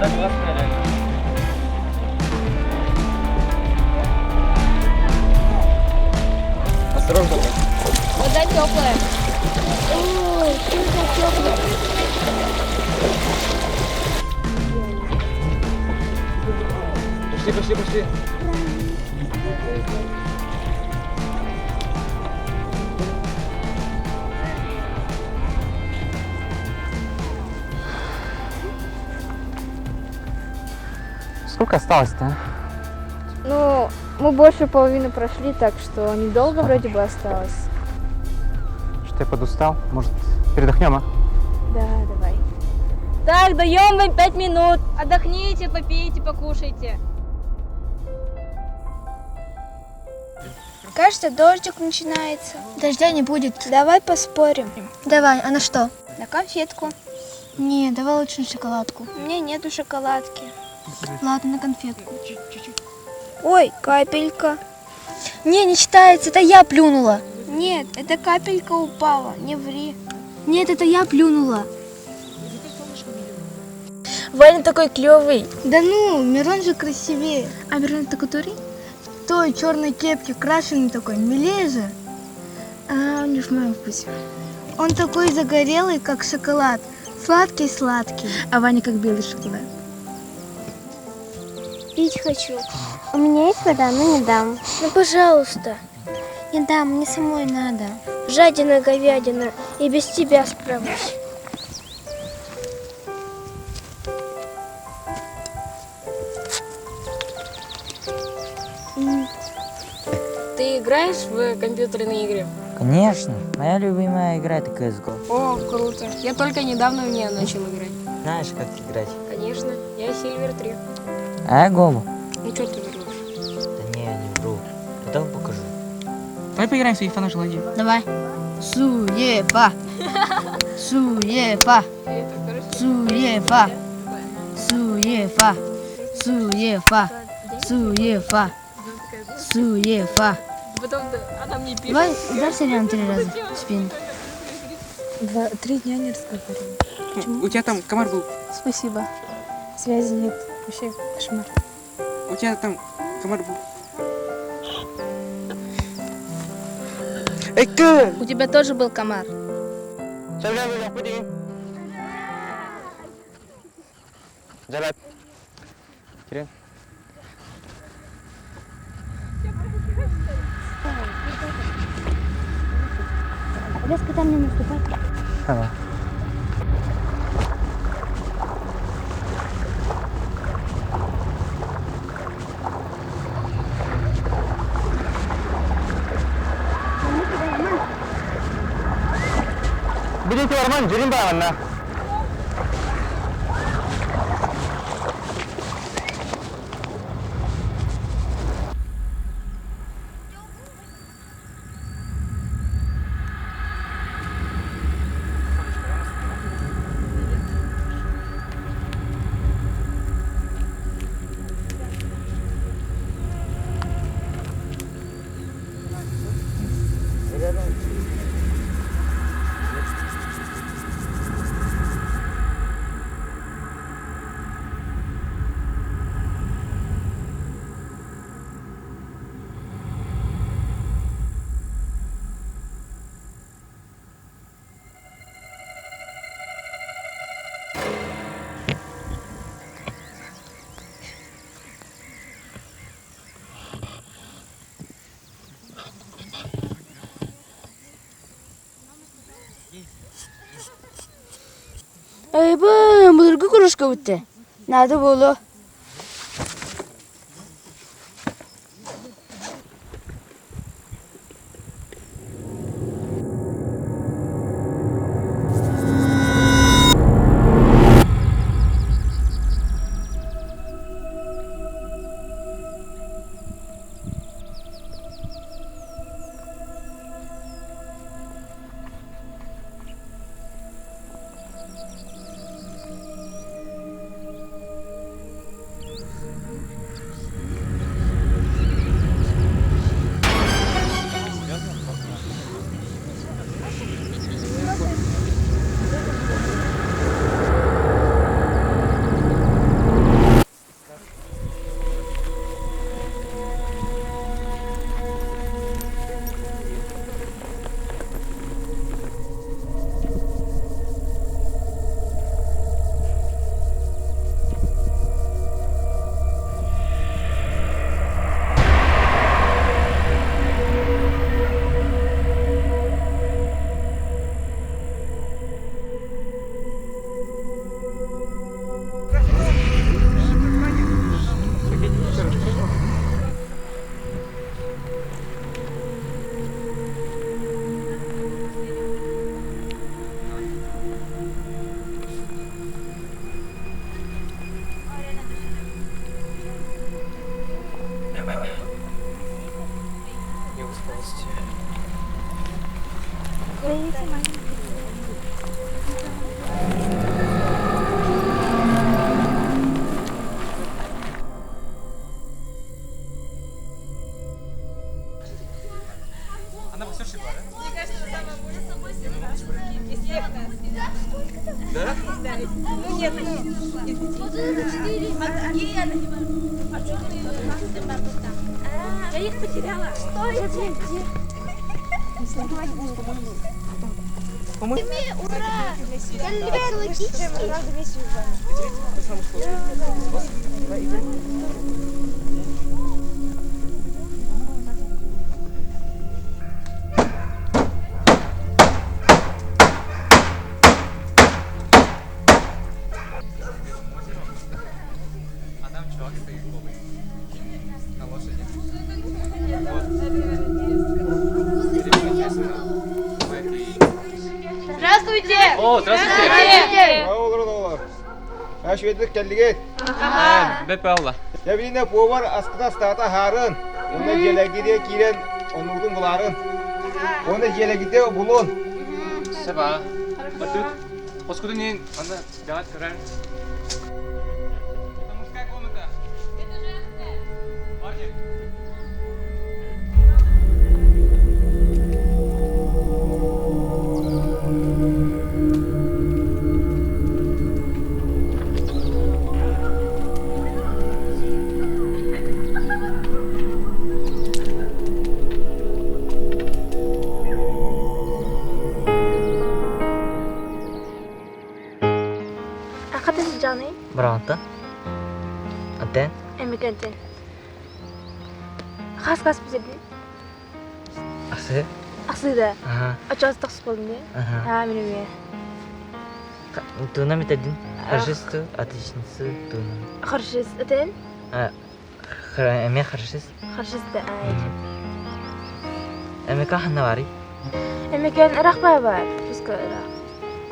Вода классная реально. Осторожно. Вода теплая. Ой, теплая. Пошли, пошли, пошли. Сколько осталось-то? а? Ну, мы больше половины прошли, так что недолго вроде бы осталось. Что я подустал? Может, передохнем, а? Да, давай. Так, даем вам 5 минут. Отдохните, попейте, покушайте. Кажется, дождик начинается. Дождя не будет. Давай поспорим. Давай, а на что? На конфетку. Не, давай лучше на шоколадку. У меня нету шоколадки. Ладно, на конфетку. Ой, капелька. Не, не считается, это я плюнула. Нет, это капелька упала, не ври. Нет, это я плюнула. Ваня такой клевый. Да ну, Мирон же красивее. А Мирон это который? В той черной кепке, крашеный такой, милее же. А, он не в моем вкусе. Он такой загорелый, как шоколад. Сладкий-сладкий. А Ваня как белый шоколад. Пить хочу. У меня есть вода, но не дам. Ну, пожалуйста. Не дам, мне самой надо. Жадина говядина, и без тебя справлюсь. Ты играешь в компьютерные игры? Конечно, моя любимая игра это CSGO. О, круто. Я только недавно в нее начал играть. Знаешь, как играть? Конечно, я Silver 3. А я Голу. Ну что ты врешь? Да не, я не вру. Потом покажу. Давай поиграем в FIFA на желание. Давай. Суефа. Суефа. Суефа. Суефа. Суефа. Суефа. Суефа. Потом она мне пишет. Давай ударься реально три раза в спину. 2-3 дня не разговаривали. У тебя там комар был. Спасибо. Связи нет. Вообще кошмар. У тебя там комар был. Эй, ты! У тебя тоже был комар. Жалат. Кирен. Резко там не наступать. Давай. Будете нормально, жүрін бағана. Айбын, былыргы кружка бутты. Надо было. Ну нет, Вот это четыре. А какие я А что ты? Я их потеряла. Что это? Где? Ура! Логический. А там чувак стоит голый. На лошади. Вот. Здравствуйте! О, здравствуйте! Олорун олор. Үчүгэйдик кэллигит. Бэп алла. Эбиинэ повар аскыта астаата аһаарын, уонна дьиэлэргитигэр киирэн оннугутун булаарын. Уонна дьиэлэргитигэр булун. Саба. Батут. Хоскутун иин, анда бэҕэт көрөр. Это мужская комната. Это женская. Парни. Хата сылдьаҕыный? Браунтан. Антен? Эмигрантен. Хас хас бүтэрдин? Ахсы. Ахсыыда. Аха. Очоос тахсыс буолдум дии. Аха. Аа, мин эмиэ. Туна методин. Хорошисту, отличницу, туна. Хорошист. Этен? Эме хорошист. Хорошист да. Эмека ханна барый? Эмекен ырах бай бар. Пуска ырах.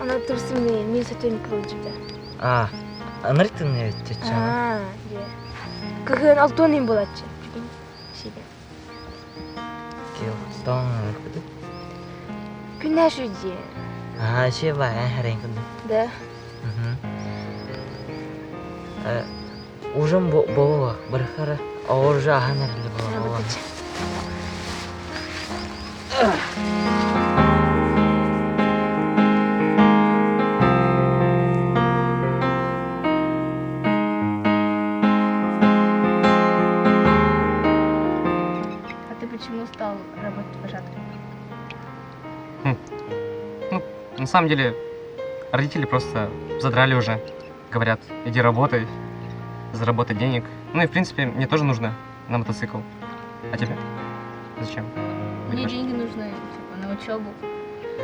Ана турсымны мин сотрудник болчу да. А, ынырык тымны чача. Аа, дии. Кыһын алтуон им буолааччы. Прикинь. Шиде. Кио, стон ырык Күннәш дии. А, ще ба, харен кунду. Да. Ужин болуа, бархара, оржа аханар ли болуа. А ты почему стал работать вожатым? Ну, на самом деле, родители просто задрали уже. Говорят, иди работай, заработай денег. Ну и, в принципе, мне тоже нужно на мотоцикл. А тебе? Зачем? Мне деньги нужны, типа, на учебу.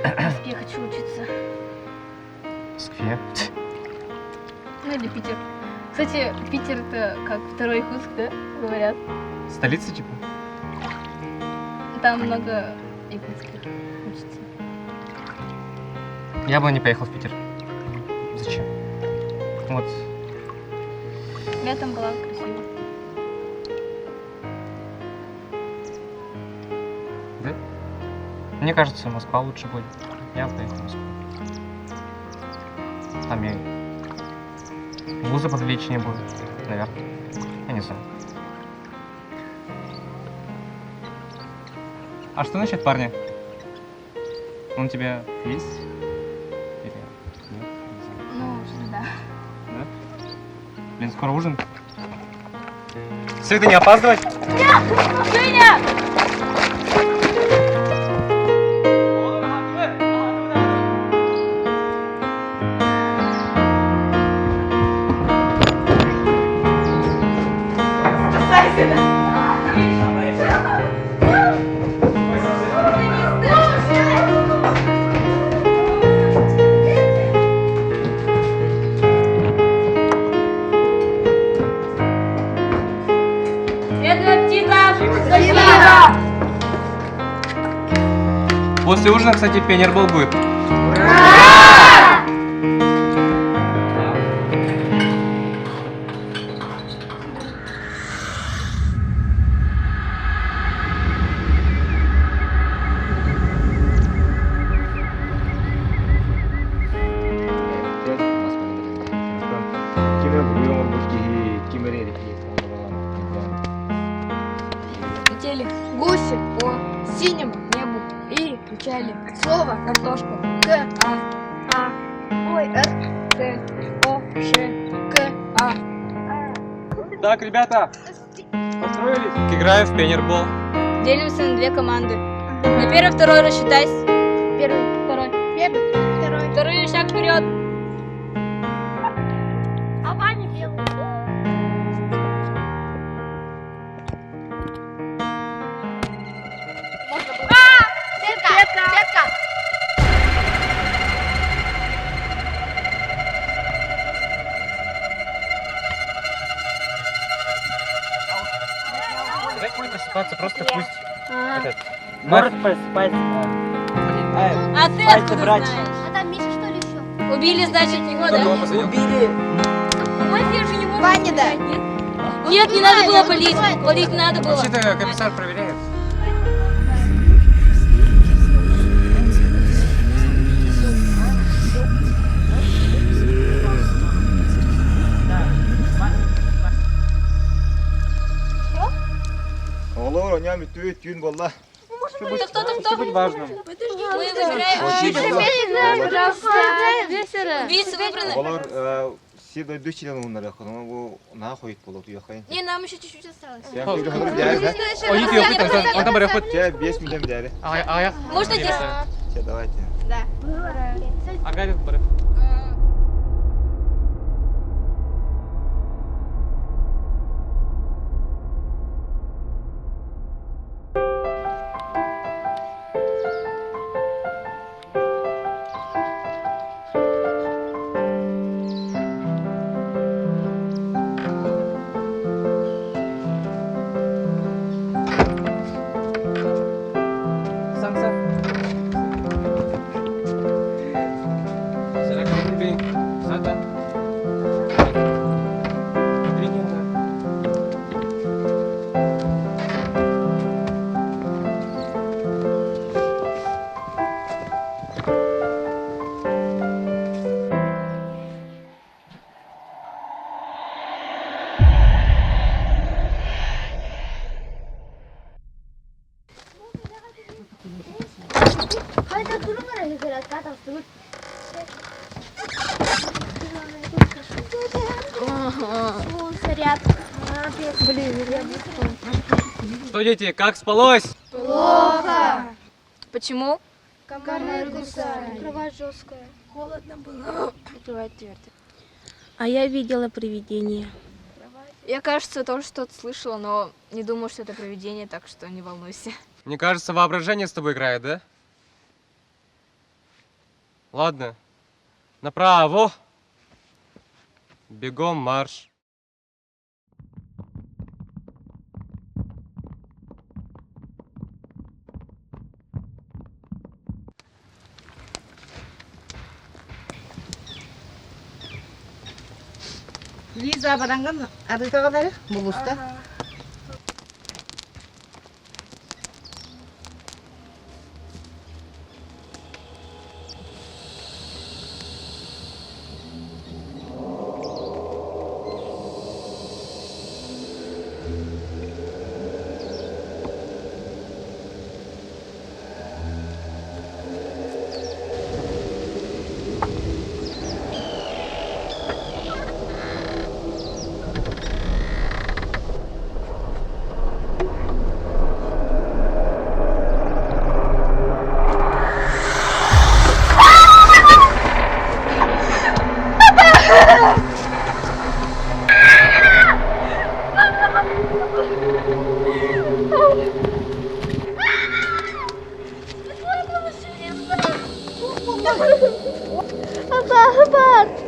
В Москве хочу учиться. В Москве. Ну или Питер. Кстати, Питер это как второй Якутск, да? Говорят. Столица, типа? Там много якутских учится. Я бы не поехал в Питер. Зачем? Вот. Я там была красиво. Да? Мне кажется, Москва лучше будет. Я поехал в Москву. Там и вузы поприличнее будут, наверное. Я не знаю. А что насчет парня? Он у тебя есть? Или нет? Не знаю. Ну, уже да. Да? Блин, скоро ужин. Света, не опаздывать! Женя! Приятного аппетита! Спасибо! После ужина, кстати, пионербол будет. Летели гуси по синему небу и кричали слово картошка. К А А Ой Р Т Ш, К, А. Так, ребята, построились? Играем в пионербол. Делимся на две команды. На первый, второй рассчитайся. Первый, второй. Первый, второй. Второй шаг вперед. А Ваня белый. Сетка! Сетка! Давай будет просыпаться, просто пусть. Этот, Может просыпаться. А ты Пальцы откуда брать. знаешь? А там Миша что ли еще? Убили, значит, его, Кто да? кого посадил? Убили. Мафия же не может Ваня, да. убивать, нет? Нет, не надо было палить. Палить надо было. Вообще-то комиссар проверяет. Оҕолор оонньоон бүттүбүт түүн буолла. Это кто там кто? Быть важным. Мы выбираем. Убийцы выбраны. Оҕолор сир дойду иччитин уһуннарыаххын, ону бу наһаа хойут буолуо утуйуоххайын. Не, нам еще чуть-чуть осталось. Ой, он там барахот. Чэ, 5 мүнүүтэ бүтээри. Ага, Можно здесь? Чэ, давайте. Ага, этот барахот. Самса. Сата. Тренинга. Хайда турумара играть, там тут. Заряд. Блин, я Что, дети, как спалось? Почему? Комары кусали. Кровать жесткая. Холодно было. Кровать твердая. А я видела привидение. Я, кажется, тоже что-то слышала, но не думаю, что это привидение, так что не волнуйся. Мне кажется, воображение с тобой играет, да? Ладно. Направо. Бегом марш. Лиза бараҥҥын арыытаҕа булуста.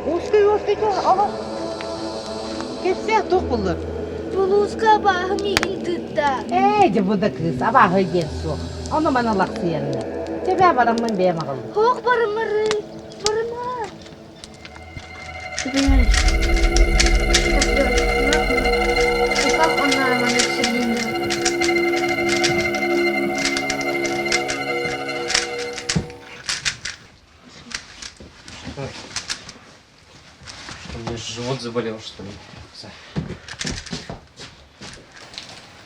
Узкий, узкий, ала. Кэпсээ туох буолла. Булууска абааһы миигин тыытта. Ээ, дьэ бу да кыыс, абааһы диэн суох. Ону маны лахсыйанна. Чэ бараммын бэйэм аҕаллым. Суох барымары. Барыма. Ты понимаешь? Так делать аккуратно. И как он на момент середины? Что? Что, у меня живот заболел, что ли?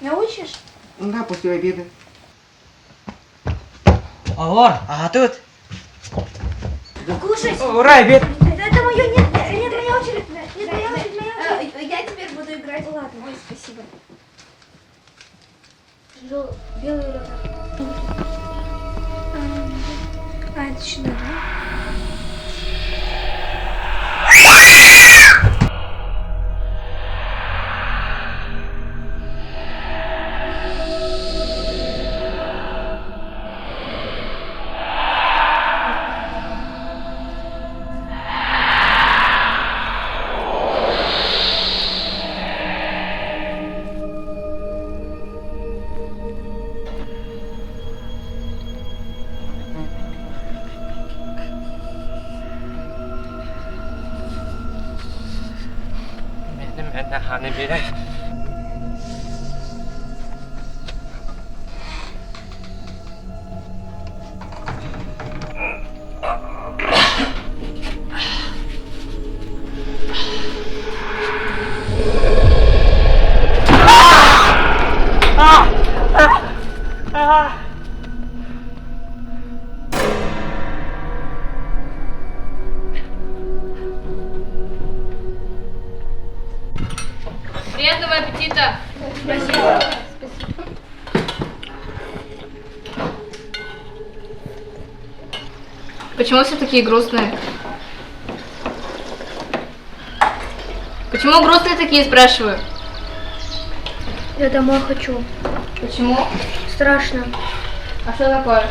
Научишь? Да, после обеда. Оҕолор, аһаатыгыт. Кушать! Ура, обед! Это, это мое, нет, нет, моя очередь. Спасибо. Белый А, это сюда, да? Приятного аппетита! Спасибо. Почему все такие грустные? Почему грустные такие, спрашиваю? Я домой хочу. Почему? Страшно. А что такое?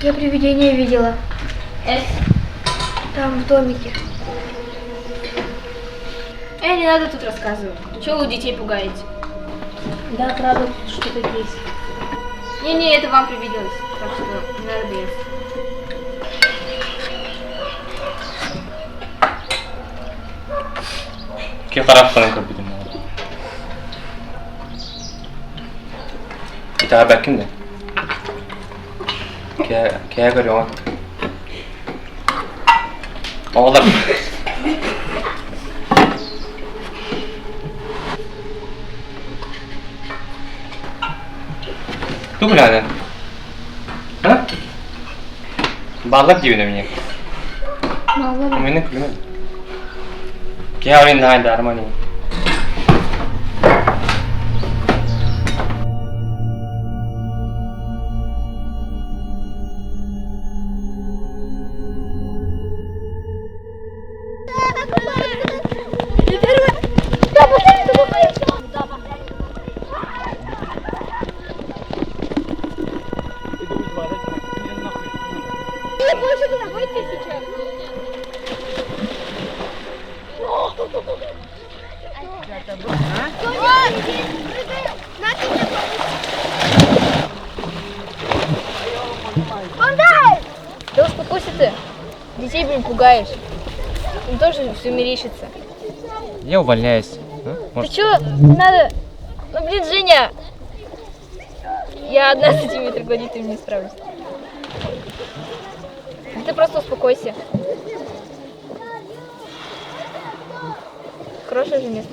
Я привидение видела. Эс. Там, в домике. Эй, не надо тут рассказывать. Чего вы детей пугаете? Да, правда, тут что-то есть. Не-не, это вам привиделось. Так что не надо бояться. Ким харахтан көрбүтүм Итэҕэйбэккин да? Киһи көрүөҕүн. Оҕолор Тугу үлэҕинэн? А? Бааллар диибин эмиэ. Бааллар. Мені күлүмэн. Киһи орин наһаа дармани. Да успокойся ты. Детей, блин, пугаешь. Им тоже все мерещится. Я увольняюсь. А? Ты Может, чё? Не надо. Ну, блин, Женя. Я одна с этими троглодитами не справлюсь. Ты просто успокойся. Хорошее же место.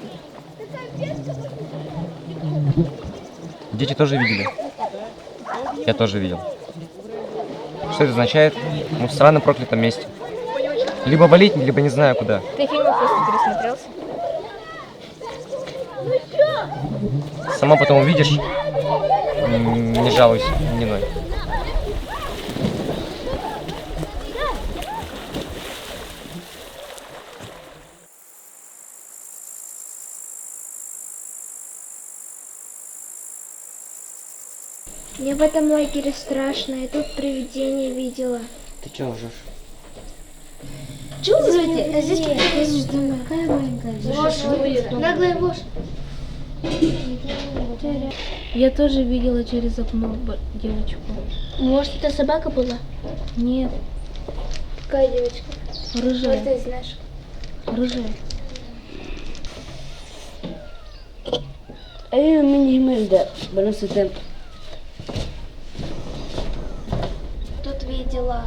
Дети тоже видели. Я тоже видел. Что это означает? Мы в странном проклятом месте. Либо валить, либо не знаю куда. Ты фильмы просто пересмотрелся. Сама потом увидишь. Не жалуйся, не ной. Мне в этом лагере страшно, я тут привидение видела. Ты чё лжешь? Чего вы А здесь здесь какая маленькая. Ложь. Наглая ложь. Я тоже видела через окно девочку. Может, это собака была? Нет, Какая девочка? рыжая. Может, ты знаешь. Рыжая. Эй, мин иһимэр бары сытым. Тут видела.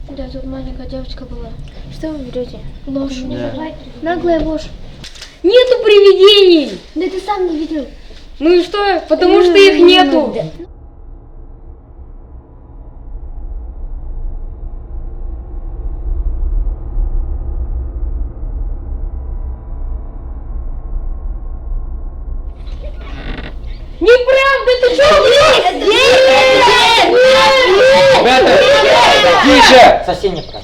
Да, тут маленькая девочка была. Что вы берете? Ложь. Наглая ложь. Нету привидений! Да ты сам не видел. Ну и что? Потому что их нету. Тише! Совсем не прав.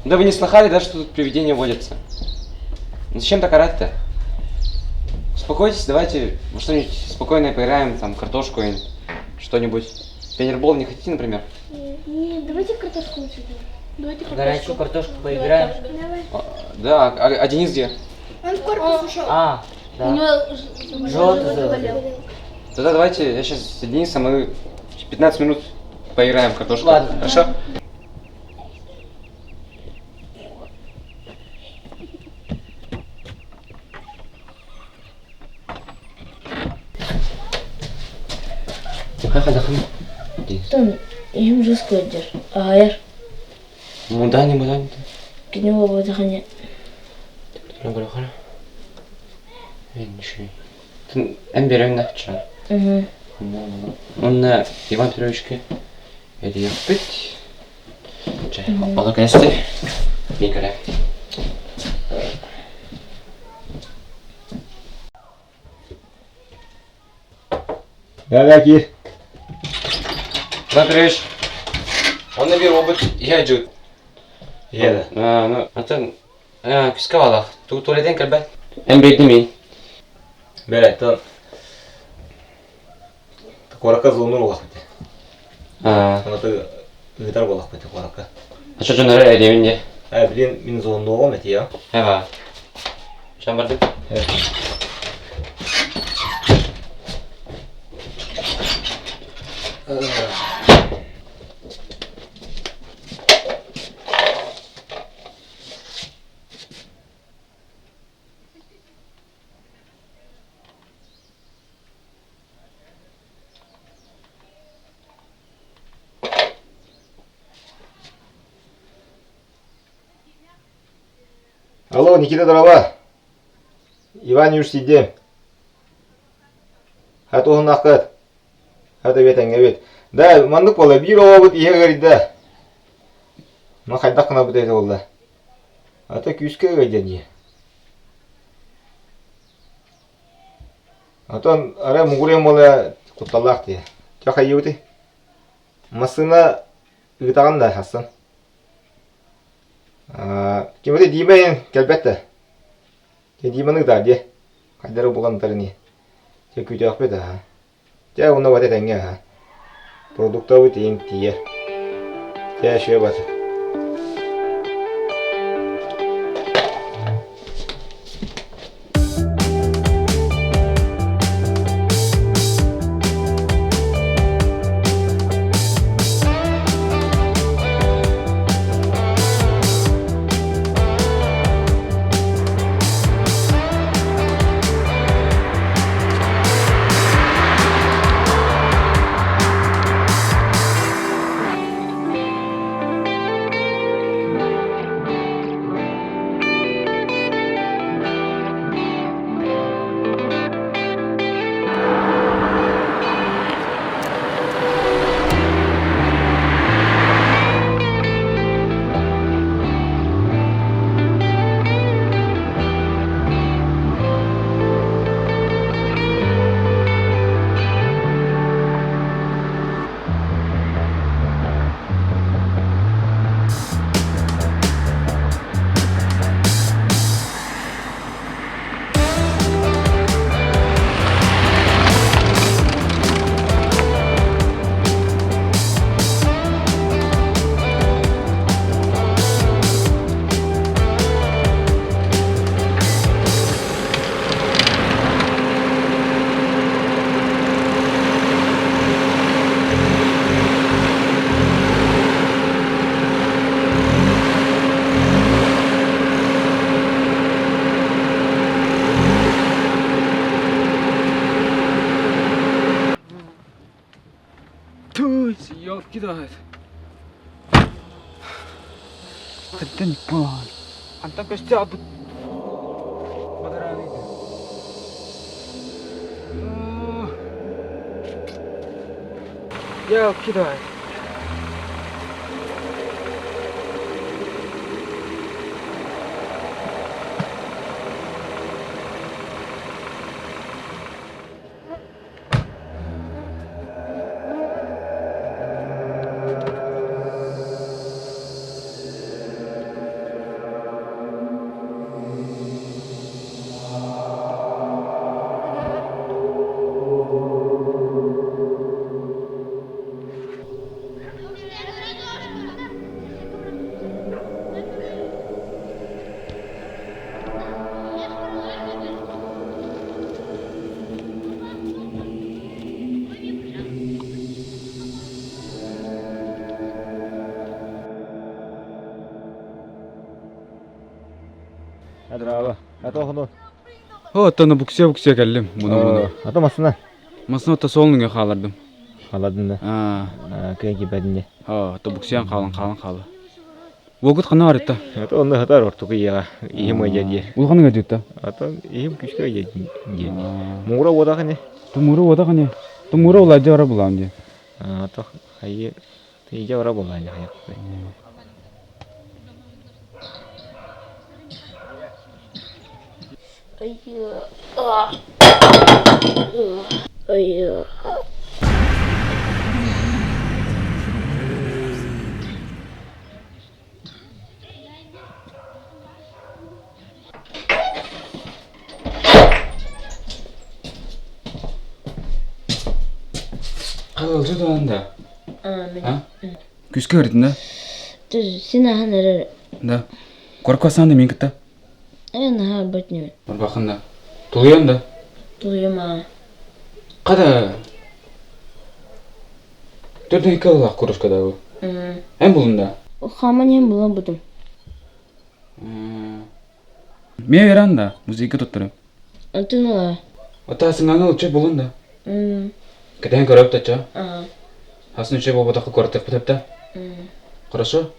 Да вы не слыхали, да, что тут привидения водятся? Зачем так орать-то? Успокойтесь, давайте во что-нибудь спокойное поиграем, там, картошку или что-нибудь. Пионербол не хотите, например? Нет, давайте картошку лучше. Давайте Горячую картошку поиграем. Давай. Да, а Денис где? Он в корпус ушел. А, У да. него Живот заболел. Тогда давайте я сейчас с Денисом, мы 15 минут поиграем в картошку. Ладно. Хорошо? Им же скойдер. Айр. Мудани, мудани. Кини буолбатахына Эн берем да ча. Онна Иван Петровичке эрийэхпит. Чэ, ола кэсти. Мин көрө. Да-да, киир. Иван Петрович, онно биир уолбут иһэ дьыт. Иһэ да? Ну, атын күскэ баалаах. Туалетен кэлбэт. Эн биэрдим мин. Бэрэ, куоракка зонур буолахпыт. Оното ыытар буолахпыт куоракка. Ача дьоннору эриэбин дии. Э, блин, мин зоннуоҕум этиэ. Эва. Чан бардык. Алло, Никита Дрова. Иван Юж сидим. Хат уһуннаххыт. Хат эбиэт эҥҥэбит. Да, маннык буолла, биир оҕобут иһэ ыарыйда. Ма хайдах гынабыт эбитэ буолла. Ата күүскэ ыалдьар дии. Отон арай муҥуруйан буола кутталлаах дии. Чэ хайыыбытый? Массыына ыытаҕын да хассан. Кимити Дима иһин кэлбэт да. Дьэ Диманы ыытаар дии. Хайдары булан ытар ини. Дьэ күүтүөхпүт аһа. Дьэ уонна бата этэҥҥэ аһа. Продуктабыт иһин тиийэр. Дьэ үчүгэй бата. Ёлки кидает. Хантан пан. Хантан көстө албыт. Бадарааны. Ёлки кидает. Здраво. А то хону. О, оттон буксия буксия кэллим. Муну муну. А то массына. Массына отто солнуга хаалардым. Халадын да. Аа. Кыйын кипэдин Аа, то буксиян хаалан хаалан хаала. Уогут хана барытта? А то онно хатар ортуку иэҕэ иһим ыйа диэ. Улахан ыйа А то иһим күскэ ыйа диэ. Муҥура уотах ини. Тумура уотах ини. Тумура уладьа ора булаам диэ. А то хайы тыйдьа ора булаан хайы. Кылылжы да. А? Күскө өрдүн да? Син ахан эрэр. Да. Коркосаан да мин кытта. Э, наһаа барбат Барбахын да. Тулуйан да. Тулуйума. Када. Төрдөн икки аллах кружка да бу. Эн булун да. Хаман иһин булан бутум. Мие веран да, музыка туттарым. Антон ыла. Ота сыҥаҥа уче булун да. Кэтээн көрөп тача. Хасын үче буолбатахха куоратыахпыт эптэ. Хорошо?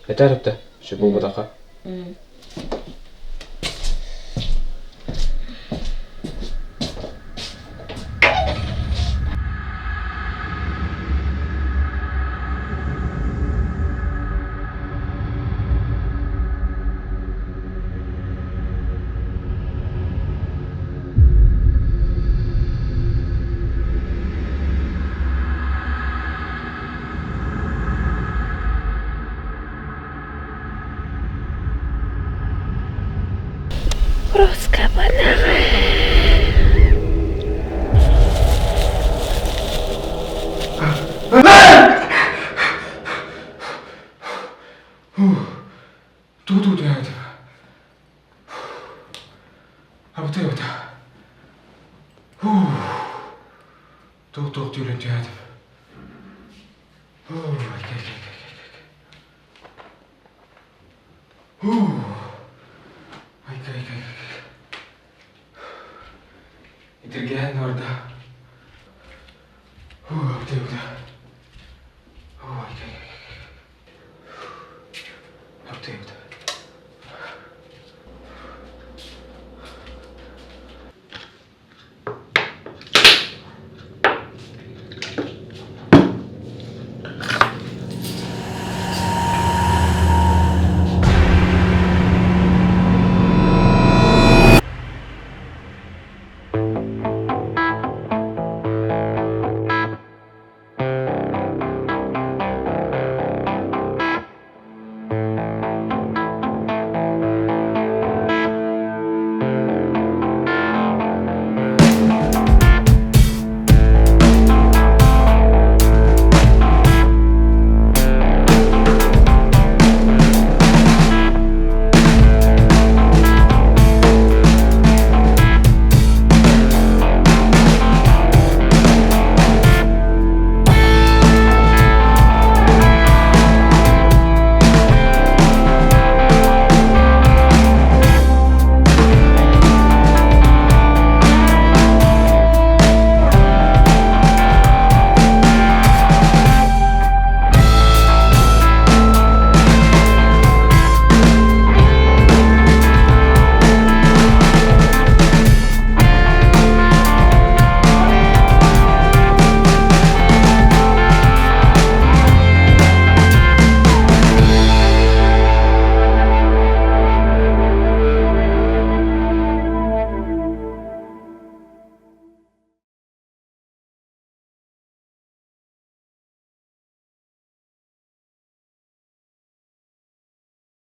Этээр эптэ. Үче буолбатахха. Ту-ту түһээт. Абытай-абыта. Туох-туох түүлэн түһээтим. Итиргээн орда. Абытай-абыта.